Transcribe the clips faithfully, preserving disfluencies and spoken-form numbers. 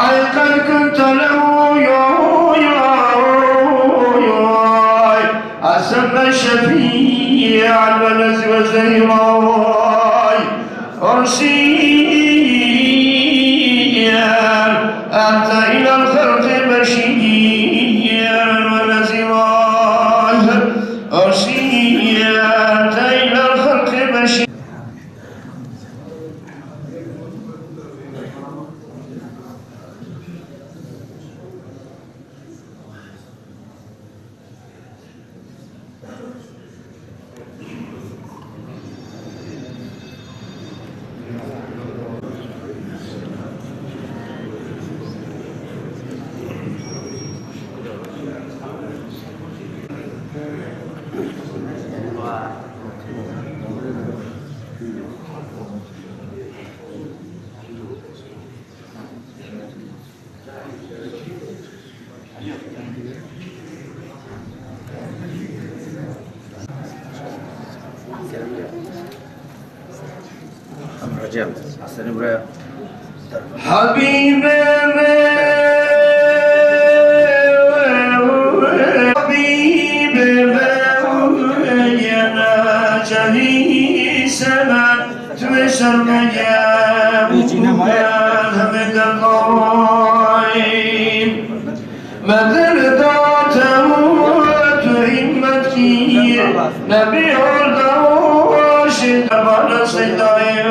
أيقن كنت له يا، يا، يا، أسمى شفيعا ونزل وزيرا. أرسل أنت إلى الخلق بشيرا ونذيرا. أرسل أنت إلى الخلق بشيرا. Hocam, Hasan'ı buraya. Habibe, Habibe, yana çahi semen. Tüve şermeye bu Mehmet Allah'ın. Medel date tu himmet ki, Nebi orada o şi bana sedayı.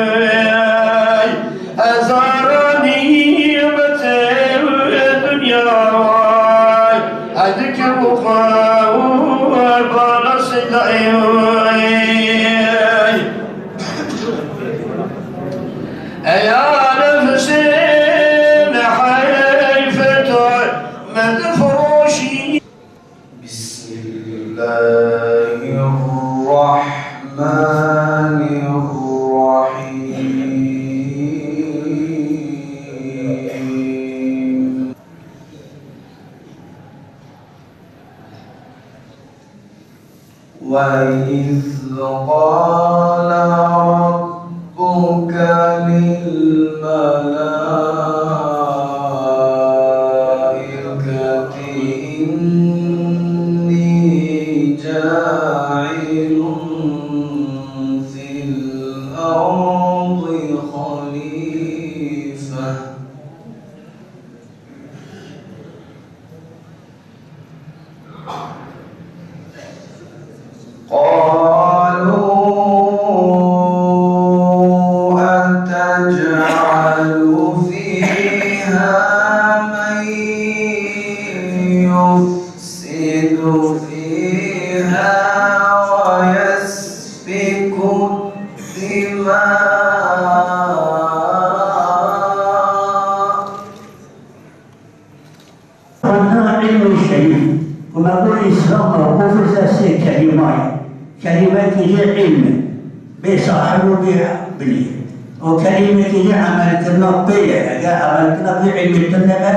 Hezara nimete dünya vay. Hadi ki bu kadar bana sedayı. يا نفسي حيف تعمد فروشي. بسم الله الرحمن الرحيم. وإذ قال ربك للملائكة إني جاعل في الأرض خليفة. قالوا أتجعل فيها من يفسد فيها ويسفك الدماء. Xwendina îlmê şerîf, ku me got Îslam e, û qofê ser sê kelîma ye. Kelîmekî jê îlm e, bê sahib û bê binî. Û kelîmekî jê emelkirina pê ye. Eger emelkirina pê îlmê tune be,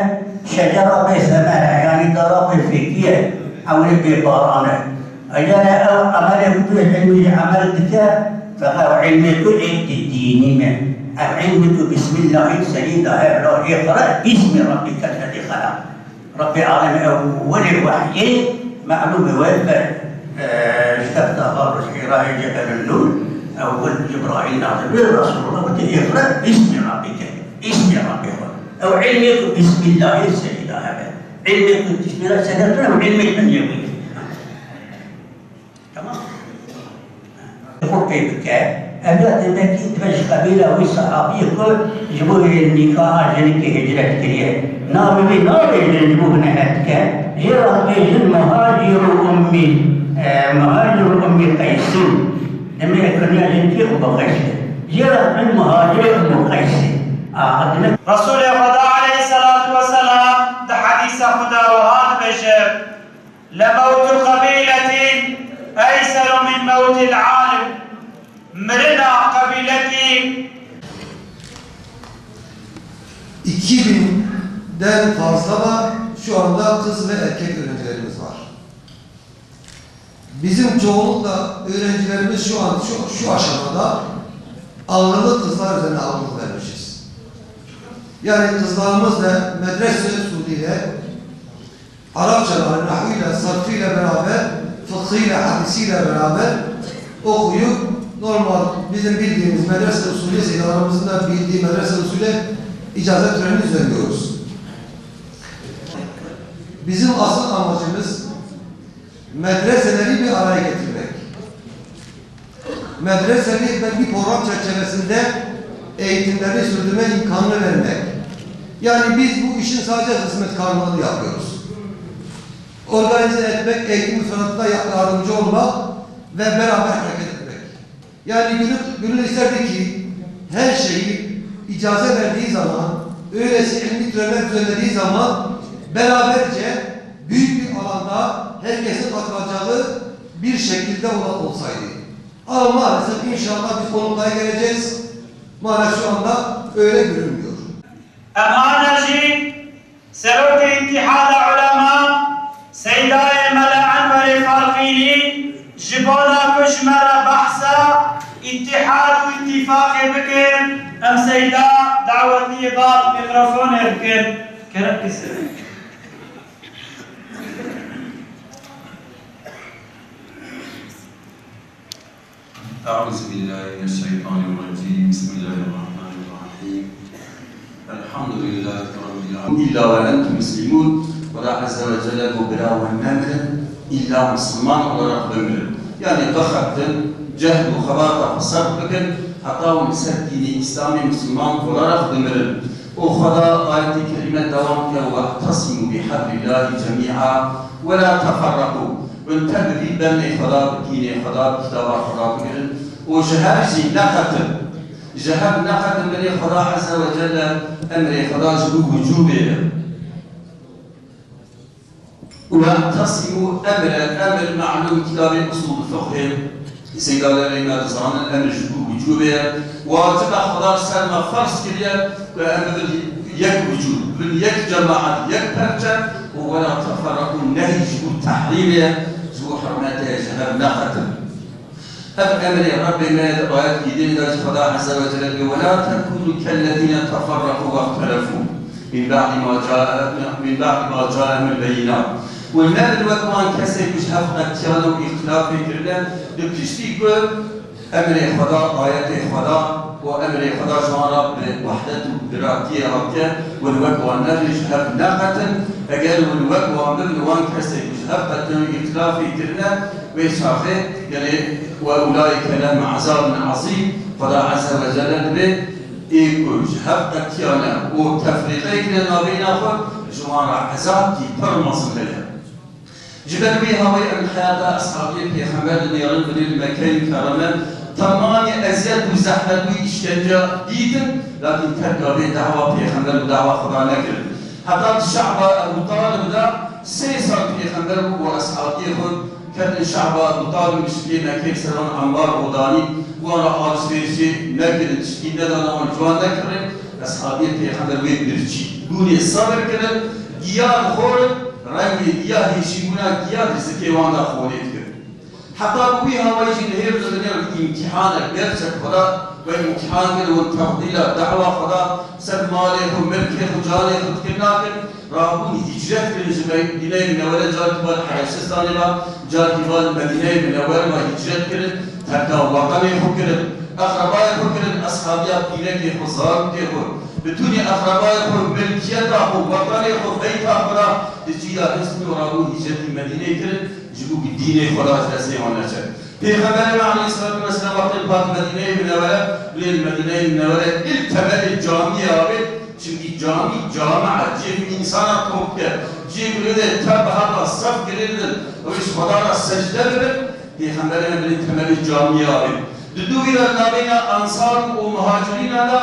şecera bê semer e, yanî dara bê fêkî ye, ewrê bê baran e. Eger ew emelê ku tu ji îlmê jî emel dike, feqet ew îlmê ku ê di-, dînî me. Ew îlmê ku bismillahî serî da hev ra, "Îqra bismî rabbîke lezî xelaq." Rabbê alem ewwelê wehyê melûmê we ber, e, ji tefta Xalûs Hîrayê Cebelin Nûr, ewwel Cibraîl nazil bû, Resûlullah gote, "Îqra bismî rabbîke." Îsmê Rabbê xwe. Ew îlmê ku bismillahê serî da hebe. Îlmê ku bismillah serî da tune, ew îlmê dunyewî ye. Tamam. Xwe pê bike. Ev ya demekî dibe ji qebîla wî sehabiyê ku ji bo nîkaha jinikê hicret kiriye. Navê wî nabêjin ji bo hine hetike. Jê re dibêjin Muhacir û Ummî, e, Muhacir û Ummî Qeysîn. Demê kunya jinikê Ummî Qeysî. Jê re dibin Muhacirê Ummî Qeysî. A, demek Resûlê Xweda aleyhisselatu vesselam di hedîsa xwe de wiha dibêje, "لموت قبيلة أيسر من موت العالم." Mirina qebîlekî. iki binden fazla da şu anda kız ve erkek öğrencilerimiz var. Bizim çoğunlukla öğrencilerimiz şu an, şu, şu aşamada ağırlık kızlar üzerine ağırlık vermişiz. Yani kızlarımız da medrese usulüyle Arapçaları, nahuyla, sarfıyla beraber, fıkhıyla, hadisiyle beraber okuyup normal bizim bildiğimiz medrese usulü, seydalarımızın da bildiği medrese usulü icazet törenini düzenliyoruz. Bizim asıl amacımız medreseleri bir araya getirmek. Medreseleri ve bir program çerçevesinde eğitimleri sürdürme imkanını vermek. Yani biz bu işin sadece hizmetkarlığını yapıyoruz. Organize etmek, eğitim müfredatına yardımcı olmak ve beraber hareket etmek. Yani gönül, gönül isterdi ki her şeyi icaze verdiği zaman, öylesi ilmi törenler düzenlediği zaman beraberce büyük bir alanda herkesin katılacağı bir şekilde ola-, olsaydı. Ama maalesef inşallah biz o noktaya geleceğiz. Maalesef şu anda öyle görünmüyor. Em ana jî Serokê Îtîhada Ulema, Seydayê Mele Enwerê Farqînî, ji bona ku ji me re behsa îtîhad û îtîfaqê bikin, em Seyda dawetiyê bal mîkrofonê bikin. Kerem kise. أعوذ بالله من الشيطان الرجيم. بسم الله الرحمن الرحيم. الحمد لله رب العالمين. إلا وأنتم مسلمون. Xweda Azze ve Celle got, bira wan nemirin, illa Müslüman olarak bimirin. Yani bixebtin, cehd û xebata xwe serf bikin, heta wan li ser dînê Îslamê Müslüman olarak bimirin. Û Xweda ayetê kerîme dewam dike, "We'tesimu bi hablillahi cemî'a ve la teferreqû." Hûn tev bi vî bendê Xweda, bi dînê Xweda, bi kitaba Xweda bigirin û ji hev jî neqetin. Ji hev neqetin, bendê Xweda Azze ve Celle emrê Xweda ji bo wicûbê ye. We'tesimu emre, emr melûm kitabê usul fiqhê, Seyda Leyla dizanin, emr ji bo wicûbê ye. Waciba Xweda ser me ferz kiriye ku em bibin yek wicûd, bibin yek cemaet, yek perçe û wela teferreqû, nehî ji bo tehrîmê ye, ji bo hurmetê ye, ji hev neqetin. Ev emrê Rebbê me ye, di ayet dîdinê de jî Xweda Azze ve Celle dibê, "Wela tekûnû kellezîne teferreqû wextelefû min ba'dî ma ca-, min ba'dî ma caehumul beyînat." Û nebin wek wan kesên ku ji hev qetiyane û îxtilafê kirine, di piştî ku emrê Xweda, ayetê Xweda û emrê Xweda ji wan re bi wehdet û biratiyê hatiye, hûn wek wan nebin, ji hev neqetin. Eger hûn wek wan bibin, wan kesên ku ji hev qetin û îxtilafê kirine, wê çaxê, gelê, "Ve ulaike lehum azabun azîm", Xweda Azze ve Celle dibê, ê ku ji hev qetiyane û tefrîqeyê kirine navbeyna xwe, ji wan re ezabkî pir mezin heye. Ji ber wî hawayî em heyata eshabiyê Pêxember dinêrin binê li Mekkeyê Mukerreme, temamî eziyet û zehmet û îşkence dîtin, lakin terka vê dawa Pêxember û dawa Xweda nekirin. Heta di şe'ba Ebû Talib de sê sal Pêxember û eshabiyê xwe ketin şe'ba Ebû Talib, mişkê Mekkeyê ser wan embar û danî, wan re alişverişê nekirin, tiştî nedana wan, ji wan nekirin, eshabiyê Pêxember wê birçî. Bûnê sebir kirin, giya dixorin, rengê giya, hêşîbûna giya di zikê wan de xolê dikir. Heta bi wî hawayî jî li hêr dinê îmtîhan e, gerçek Xweda we îmtîhan kir, hûn tefdîla dawa Xweda ser malê xwe, milkê xwe, canê xwe dikir nakin, rabûn hicret kirin ji Medîneyê Minewere, carkî wan Hereşistanê ve, carkî wan Medîneyê Minewere ve hicret kirin, terka wetenê xwe kirin, eqrebayê xwe kirin, eshabiya pîrekê xwe, zarokê xwe, bitûnî eqrebayê xwe, milkiyeta xwe, wetenê xwe, beyta xwe de di cî de hiştin û rabûn hicretî Medîneyê kirin. Ji bo ku dînê Xweda ji destê wan neçe. Pêxemberê me aleyhisselatu vesselam wextê li Medîneyê Minewere, li Medîneyê Minewere ilk temelê camiyê avêt, çimkî camî, camia, cihê ku însana top dike, cihê ku lê de tev hata sef girê didin, ew ê ji Xweda re secde bibin, Pêxemberê me binê temelê camiyê avêt. Di dû wî re navbeyna Ensar û Muhacirîna de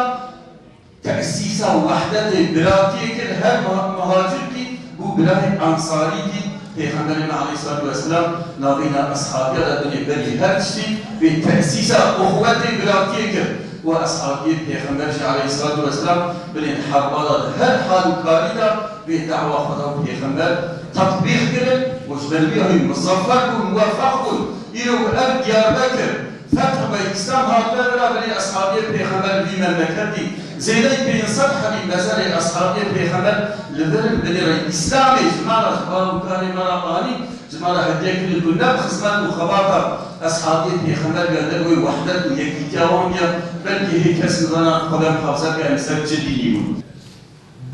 Tesîsa wehdetê biratiyê kir, her muha-, muhacirkî bû birayê ensarîkî, Pêxemberê me aleyhissalatu vesselam navîna eshabiya de binê berî her tiştî wê tesîsa uxwetê biratiyê kir û eshabiyê Pêxember jî aleyhissalatu vesselam binê di herba de di her hal û karî de wê dawa Xweda û Pêxember tetbîq kirin û ji ber wî hîn muzaffer bûn, muweffeq bûn. Îro ku ev Diyarbekir feth be, Îslam hatiye vira, binê eshabiyê Pêxember li vî memleketî zêdeyî pênc sed hebî beserê eshabiyê Pêxember li vir in, binê re Îslamê ji me re, ji bav û karê me re anî, ji me re hediye kirin ku ne bi xizmet û xebata eshabiyê Pêxember ya der wê wehdet û yekîtiya wan ya, belkî hê kes nizana xwe de muhafaza bike em ser çi dînî bûn.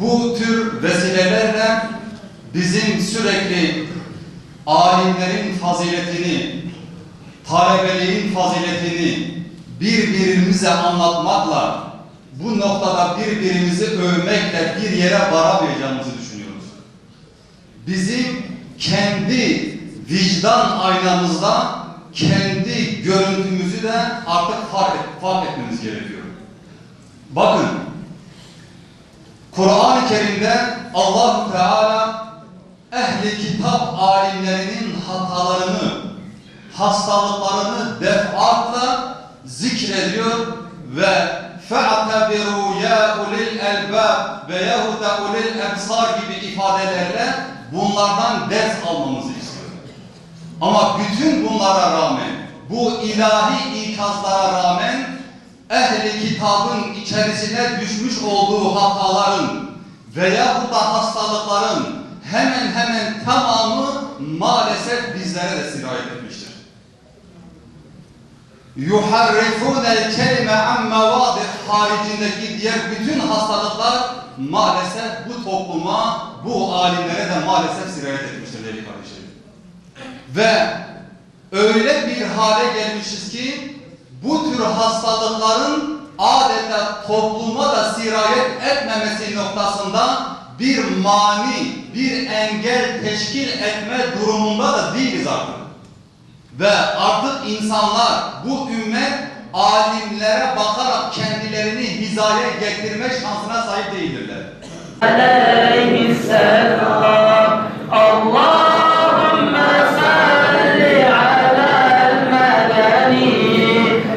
Bu tür vesilelerle bizim sürekli alimlerin faziletini, talebeliğin faziletini birbirimize anlatmakla, bu noktada birbirimizi övmekle bir yere varamayacağımızı düşünüyoruz. Bizim kendi vicdan aynamızda kendi görüntümüzü de artık fark et-, fark etmemiz gerekiyor. Bakın, Kur'an-ı Kerim'de Allahu Teala ehli kitap alimlerinin hatalarını, hastalıklarını defatla zikrediyor ve "Fe'tebiru ya ulil elbab" veyahut da "ulil ebsar" gibi ifadelerle bunlardan ders almamızı istiyor. Ama bütün bunlara rağmen, bu ilahi ikazlara rağmen ehli kitabın içerisine düşmüş olduğu hataların veyahut da hastalıkların hemen hemen tamamı maalesef bizlere de sirayet etmiştir. "Yuharrifunel kelime an mevadih" haricindeki diğer bütün hastalıklar maalesef bu topluma, bu alimlere de maalesef sirayet etmiştir değerli kardeşlerim. Ve öyle bir hale gelmişiz ki bu tür hastalıkların adeta topluma da sirayet etmemesi noktasında bir mani, bir engel teşkil etme durumunda da değiliz artık. Ve artık insanlar, bu ümmet alimlere bakarak kendilerini hizaya getirme şansına sahip değildirler. Aleyhisselam. Allahümme salli alel medeni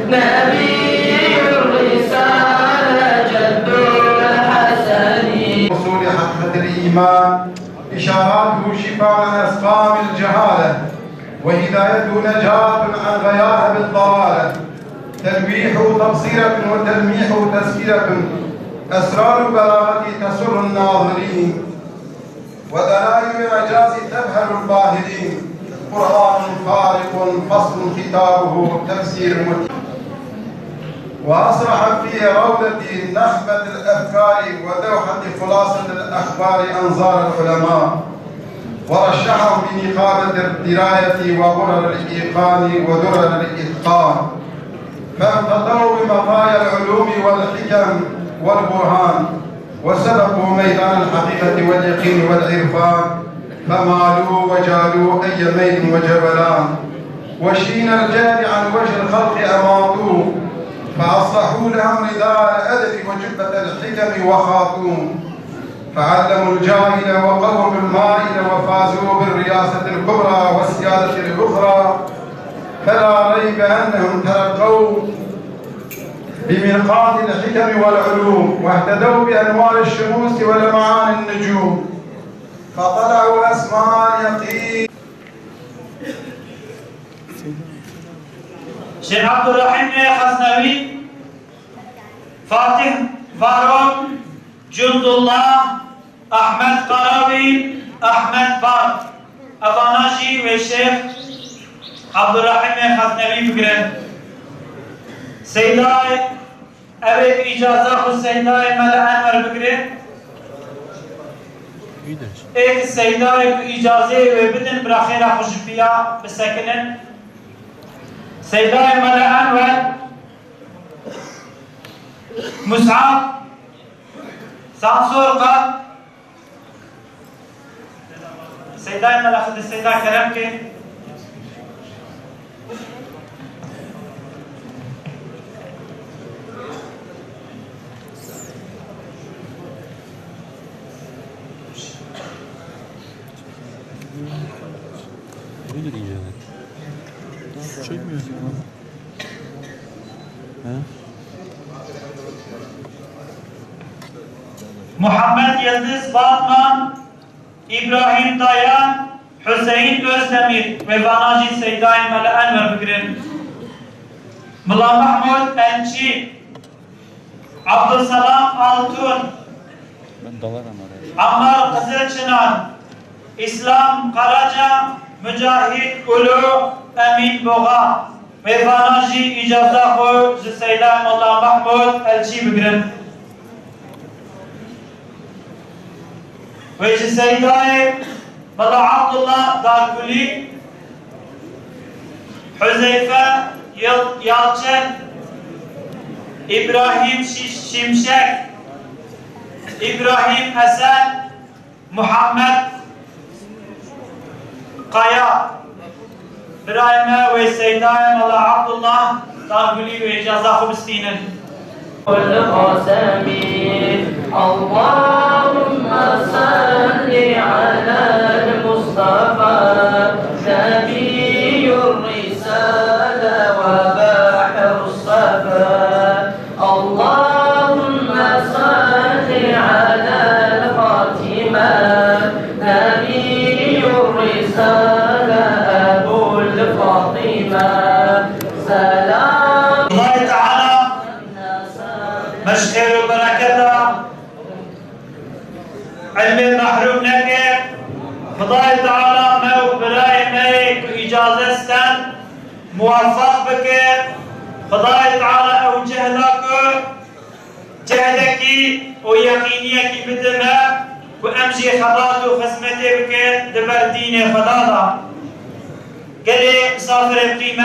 nebiyyur risale ceddul haseni. Usuli hakikatil iman, işaratuhu şifa an eskamil cehale. وهدايته نجاة عن غياهب الضلالة، تلويح تبصيرة وتلميح تذكرة، أسرار بلاغته تسر الناظرين، ودلائل إعجازه تبهر الباهرين، قرآن فارق فصل ختامه تفسير متين. وأسرحت في روضة نخبة الأفكار ودوحة خلاصة الأخبار أنظار العلماء، ورشحهم بنقابة الدراية وغرر الإيقان ودرر الإتقان، فانتطوا بمطايا العلوم والحكم والبرهان، وسبقوا ميدان الحقيقة واليقين والعرفان، فمالوا وجالوا أي ميل وجبلان، وشين الجهل عن وجه الخلق أماطوه، فأصلحوا لهم رداء الأدب وجبة الحكم وخاطوه، فعلموا الجاهل وقوموا المائل وفازوا بالرياسة الكبرى والسيادة الأخرى، فلا ريب أنهم ترقوا بميقات الحكم والعلوم، واهتدوا بأنوار الشموس ولمعان النجوم، فطلعوا أسماء اليقين. Şêx Ebdurrehîmê Xeznewî, Fatih Varol, Cundullah, Ahmet Karawî, Ahmet Var. Evana jî wê Şêx Ebdurrehîmê Xeznewî bigirin. Seydayê Ew ê bi îcaza xwe Seydayê Mele Enwer bigire. Ê ki Seydayê bi îcazeyê wê bidin, bira xêra xwe ji piya bisekinin. Seydayê Mele Enwer, Mus'ab, Sansorqa, Seydayê Mele Xidî, Seyda kerem ke. Muhammed Yildiz Batman, Îbrahîm Dayan, Huseyîn Özdemir, wê vana jî Seydayê Mela Enwer bigirin. Mila Mahmud Elçî, Abdulselam Altun, Ammar Qizilçinan, Îslam Karaca, Mücahit Ulu, Emîn Boğa. Wê vana jî îcaza xwe ji Seyda Mela Mahmud Elçî bigirin. Wê ji Seydayê Mela Abdullah Dargulî, Huzeyfe Yal-, Yalçın, Îbrahîm Şî-, Şimşek, Îbrahîm Esen, Muhammed Kaya, birayê me wê Seydayê Mela Abdullah Dargulî wê îcaza xwe bistînin. القاسم. اللهم صل على المصطفى نبي الرسالة وبحر الصفا. اللهم صل على الفاطمة نبي الرسالة أبو الفاطمة. سلام. Xwedayê Teala me ji xêr û bereketa ilmê mehrûm neke. Xwedayê Teala me û birayê me yê ku îcazet sten muwefeq bike. Xwedayê Teala ew cehla ku cehdekî û yeqîniyekî bide me ku em jî xebat û xizmetê bikin di ber dînê Xweda de. Gelê misafirê bi qîmet.